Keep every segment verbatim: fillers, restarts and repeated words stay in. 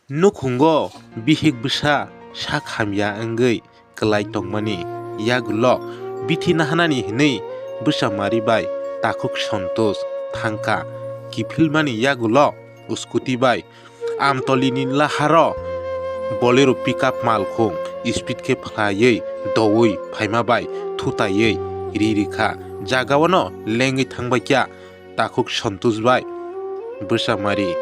Nukhungo bihik bwsa sak hamya wngwi kwlai tongmani yagulo bithi nahanani hwnwi bwsa Mari bai takhuk Santosh thangkha. Kiphilmani yagulo scooty bai Amtolini laharo Bolero pickup malkhung speed khe phlaiwi doui phaima bai thutaiwi ri rikha. Jagao no lengwi thangbaikha takhuk Santosh bai bwsa Mari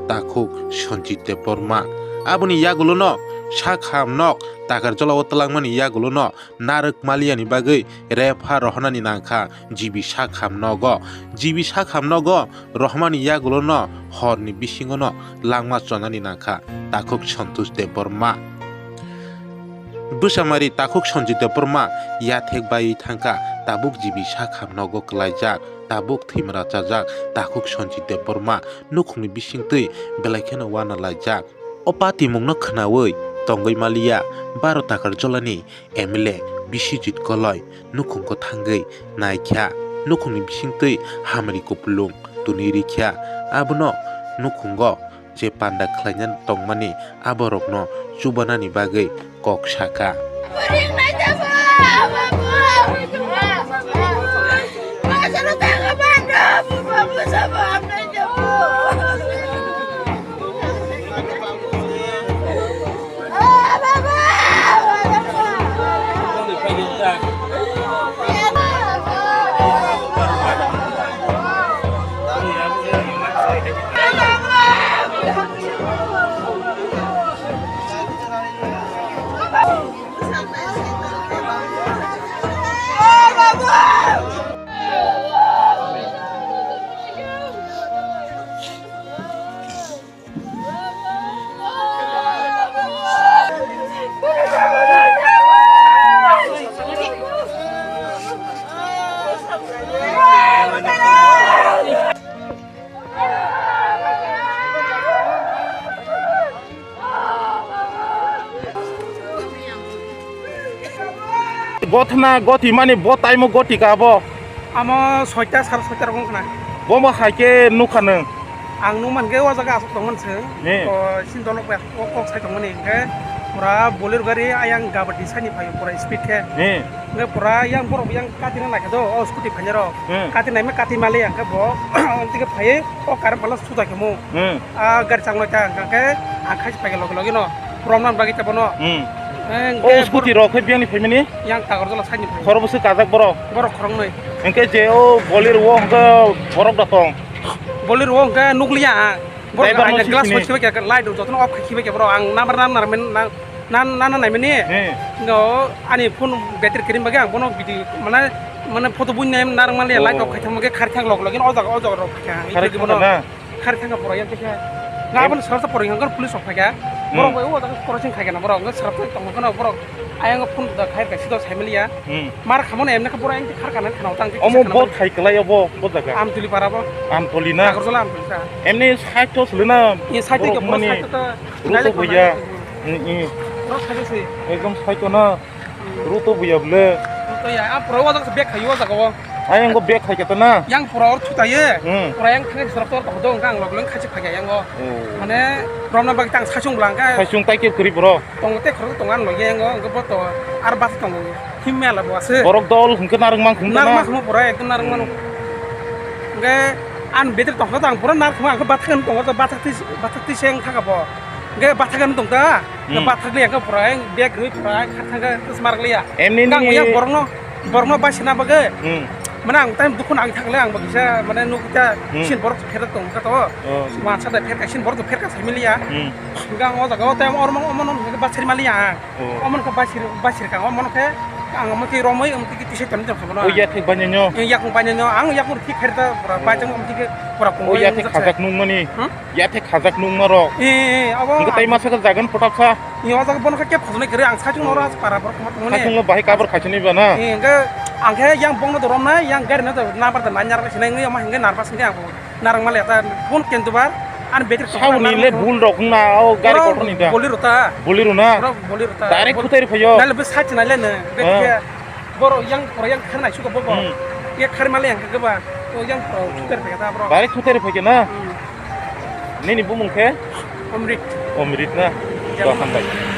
takhuk Sanjit Debbarma. Aboni yagulono sak ham nok Takarjolao twlangmani yagulono narwk maliyani bagwi repha rohornani nangkha G B sak ham nogo. G B sak ham nogo rohormani yagulono horni bisingono langma chonani nangkha takhuk Santosh Debbarma. Bwsa Mari takhuk Sanjit Debbarma yathek baiwi thangkha, tabuk G B sak ham nogo kwlaijak, tabuk thwima rachajak takhuk Sanjit Debbarma nukhungni bisingtwi belai kheno uana laijak. O patimungno khwnaui tongwi maliya baro Takarjolani M L A Biswajit Koloi nukhungo thangwi naikha, nukhungni bisingtwi hamari kupulung twnwi rikha. Abono nukhungo je panda khlaina tongmani aborokno chubanani bagwi kok sakha. Gothna gothimani bo taimo gotika abo. Amo soita, sare soita rok wngkha na. Bomo hai khe nukha nwng. Ang nukman khe o jaga aswk tongmani se. Ni. To sini dolok bai o kok sai tongmani hwnkhe pura Bolero gari ayang gabati sani phaio pura speed khe. Ni. Hwnkhe pura yang borok yang katina naikhe do o scooty phainai rok. Hmm. Kati naima kati mali hwnkhe bo tike phaiwi o current pala suda khe mo. Hmm. A gari chang noi ta hwnkhe ang khaisi phaikhe logi logi no. Romna bagwi ta bono. Hmm. Eh, O hwnkhe scooty bor- rok khe biyangni phaimani? Yang Takarjala side ni phai. Khorokbwswk kajak borok? Borok khoroknwi. Hwnkhe je o Bolero o hwnkhe borok da tong? Bolero o hwnkhe nukliya ang. Borok Driver no aina glass sini. Bo khibai khe light rok jotono off khai khibai khe borok ang number nan narmen nan nan nan naimani. He. No ani phone battery krim bagwi ang bono bidi mane mane photo buini nai narwk mani Oh. Light off khai thangma khe khari thang log login o jaga o jaga rok khai thang. Khari Ito thang bono. Na? Khari thangkha borok yang khe. Nga Em- Aboni sarsa poroi hwnkhe police rok phaikha. Hmm. Borok bai o jaga crossing khaikha na borok hwnkhe sarsa tongkha na borok. Ayang phone da khai kaisa do saimaliya. Hmm. Mar khamoni emne khe borok yang khe khar kana khana utang khe Omo kisa khana bot khai kwlai obo, bot jaga. Amtuli para bo. Amtuli na? Agartala Amtuli sa. Emni side to sulu na. Ye side to borok ke borok mani side to. Ruto buya. Hmm, hmm. Borok side se. Ekdom side to na. Ruto buya bwle. Ruto ya, a pura o jaga bag khayo o jaga o. Ayang go bag khai kata na. Yang pura or thuta ye. Hmm. Pura yang thang srok tor to do ang log leng khachi phai yang go. Oh. Mane romna bag tang sachung blang ka. Sachung tai ke kuri bro. Tong te khoro tong an log yang go, go to ar bas tong. Him mela bo ase. Borok dol hungke narang mang hungke na. Narang mang pura ekdom narang mang. Hmm. Ge an beter tong tang pura nar khuma ang bathang tong to bathak tis bathak tis yang thaka bo. Ge bathak an tong ta. Hmm. Bathak le yang pura yang bag rui pura khat thang ke smar le ya. Emni Nang ni yang borno borno bai sina bage. Hmm. Mane ang time dukun ang thang le ang bagisa mane nuk ta Hmm. Sin borok pher tong ka to. Oh. Ma sa da pher ka sin borok pher ka family ya. Hmm. Ga ngo da go time or mang omon basri mali ya. Oh. Omon ka basri basri ka omon ke ang mo ki romoi um ki tise tam tam sabana. Oh, ya thik banyo nyo. Ya kung banyo nyo ang ya kung thik kher ta pura Oh. Ba jang um ki pura kung. Oh, ya thik khajak nung mani. Hmm? Ya thik khajak nung maro. Eh, eh, abo. Nung tai masa ka jagan potak sa. Ni o jaga bono khe kep khajana kiri ang sachung noro para borok khama tongmani. Sachung no bahai kabor khaisani ba na? Hingke ang khe yang bongno dorom nai yang gari no nang bar da nanyar sinai ngi ma hingke narba singke ang narang male ta phone ken dubar an betir Sao ni le bul rok na o gari kotor ni da. Boli rota. Boli runa. Boli rota. Direct khutai ri phayo. Nale be sach nale ne be khe boro yang poro yang khar nai suka bobo. Hmm. Ye khar male yang khe ba o yang poro khutai ri phayo ta bro. Direct khutai ri phayo na. Hmm. Nini bumung khe? Omrit. Omrit na? To hambai.